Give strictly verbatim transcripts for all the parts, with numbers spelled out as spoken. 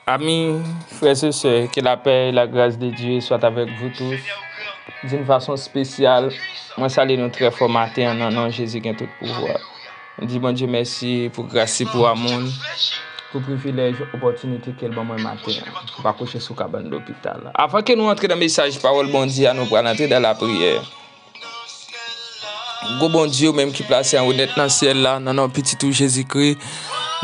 Amis, frères et sœurs, que la paix et la grâce de Dieu soient avec vous tous. D'une façon spéciale, mwen salye nou trè fò maten an nan non Jezi gen tout pouvwa. Mwen di Bondye mèsi pou gras li, pou amou l, pou privilèj, opòtinite ke l ban mwen maten an pou pa kouche sou kabann lopital. Avan ke nou antre nan mesaj pawòl Bondye a, nou pral antre nan lapriyè. Gwo Bondye, ou menm ki plase anwo nèt nan syèl la, nan non Pitit ou Jezikri,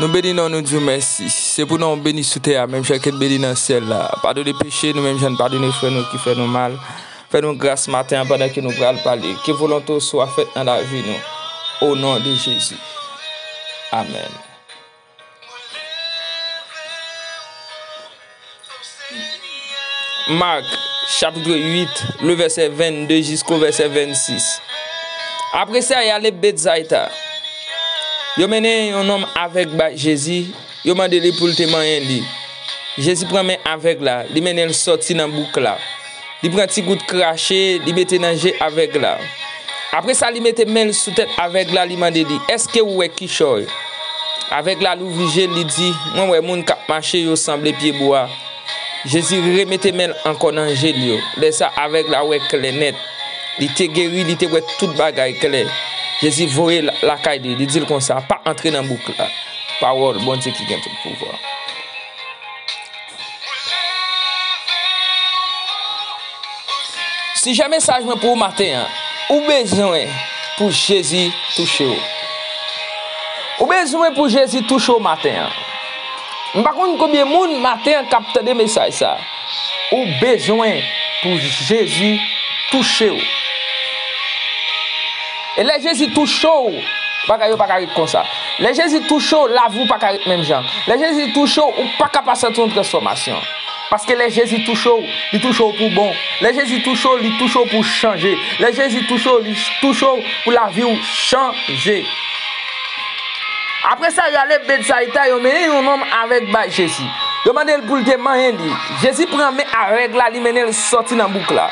nou beni non, nou di w mèsi. Se pou non w beni sou tè a, menm jan ke l beni nan syèl la. Padone peche nou, menm jan n padone frè nou ki fè nou mal. Fè nou gras maten an pandan ke nou pral pale. Ke volonte w swa fèt nan lavi nou. O non de Jezi. Amèn. Mak, chapit uit, le vèsè vennde jisko vèsè vennsis. Apre sa, y ale Bètzayda. Yo mennen yon nonm avèg bay Jezi, yo mande li pou l te manyen li. Jezi pran men avèg la, li mennen l sòti nan bouk la. Li pran ti gout krache, li mete nan je avèg la. Apre sa, li mete men l sou tèt avèg la, li mande li, "Èske ou wè kichòy?" Avèg la louvri je l, li di, "Mwen wè moun k ap mache, yo sanble pyebwa." Jezi remete men l ankò nan je l yo. Lè sa, avèg la wè klè nèt. Li te geri, li te wè tout bagay klè. Jezi voye l lakay li, li di l konsa, "Pa antre nan bouk la." Pawòl Bondye ki gen tout pouvwa. Sijè mesaj mwen pou ou maten an, ou bezwen pou Jezi touche w. Ou bezwen pou Jezi touche w maten an. M pa konn konbyen moun maten an k ap tande mesaj sa. Ou bezwen pou Jezi touche w. E lè Jezi touche w, bagay yo pa ka ret konsa. Lè Jezi touche w, lavi w pa ka ret menm jan. Lè Jezi touche w, ou pa ka pa santi yon transfòmasyon. Paske lè Jezi touche w, li touche w pou bon. Lè Jezi touche w, li touche w pou chanje. Lè Jezi touche w, li touche w pou lavi w chanje. Apre sa, yo ale Bètzayda, yo mennen yon nonm avèg bay Jezi. Yo mande l pou l te manyen li. Jezi pran men avèg la, li mennen l sòti nan bouk la.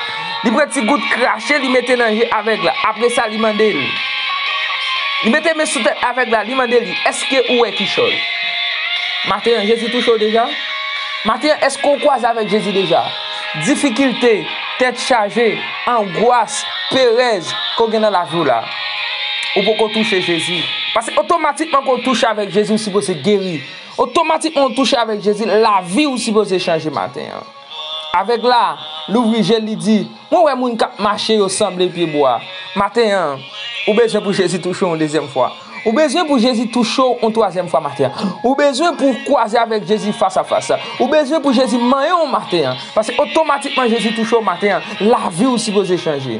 Li pran ti gout krache, li mete nan je avèg la. Apre sa, li mande l. Li mete men sou tèt avèg la, li mande li, "Èske ou wè kichòy?" Maten an, Jezi touche w deja? Maten an, èske w kwaze avèk Jezi deja? Difikilte, tèt chaje, angwas, perèz ke w gen nan lavi w la, ou poko touche Jezi. Paske otomatikman ke w touche avèk Jezi, ou sipoze geri. Otomatikman w touche avèk Jezi, lavi w sipoze chanje maten an. Avèg la louvri je l, li di, "Mwen wè moun k ap mache, yo sanble pyebwa." Maten an, ou bezwen pou Jezi touche w yon dezyèm fwa. Ou bezwen pou Jezi touche w yon twazyèm fwa maten an. Ou bezwen pou w kwaze avèk Jezi fas a fas. Ou bezwen pou Jezi manyen w maten an. Paske otomatikman Jezi touche w maten an, lavi w sipoze chanje.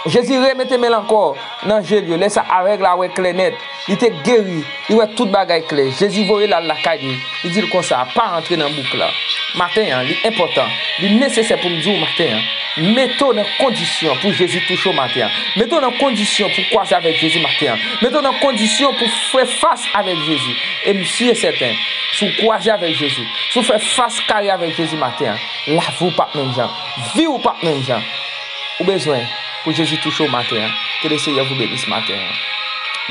Jezi remete men l ankò nan je l yo. Lè sa, avèg la wè klè nèt. Li te geri. Li wè tout bagay klè. Jezi voye l al lakay li. Li di l konsa, "Pa antre nan bouk la." Maten an, li enpòtan. Li nesesè pou m di w maten an. Mete w nan kondisyon pou Jezi touche w maten an. Mete w nan kondisyon pou w kwaze avèk Jezi maten an. Mete w nan kondisyon pou w fè fas avèk Jezi. E m si e sèten, si w kwaze avèk Jezi, si w fè fas kare avèk Jezi maten an, lavi w p ap menm jan. Vi w p ap menm jan. Ou bezwen pou Jezi touche w maten an. Ke le Seyè vou benise maten an.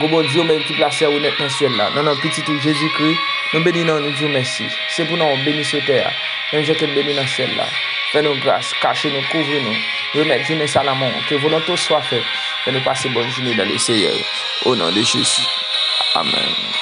Gwo Bondye, ou menm ki plase anwo nèt nan syèl la, nan non Pitit ou Jezikri, nou beni non, nou di w mèsi. Se pou non w beni sou tè a, menm jan ke l beni nan syèl la. Fè nou gras, kache nou, kouvri nou. Remèt jounen sa nan men w. Ke volonte w swa fèt. Fè nou pase bòn jounen dan le Seyè. O non de Jezi. Amèn.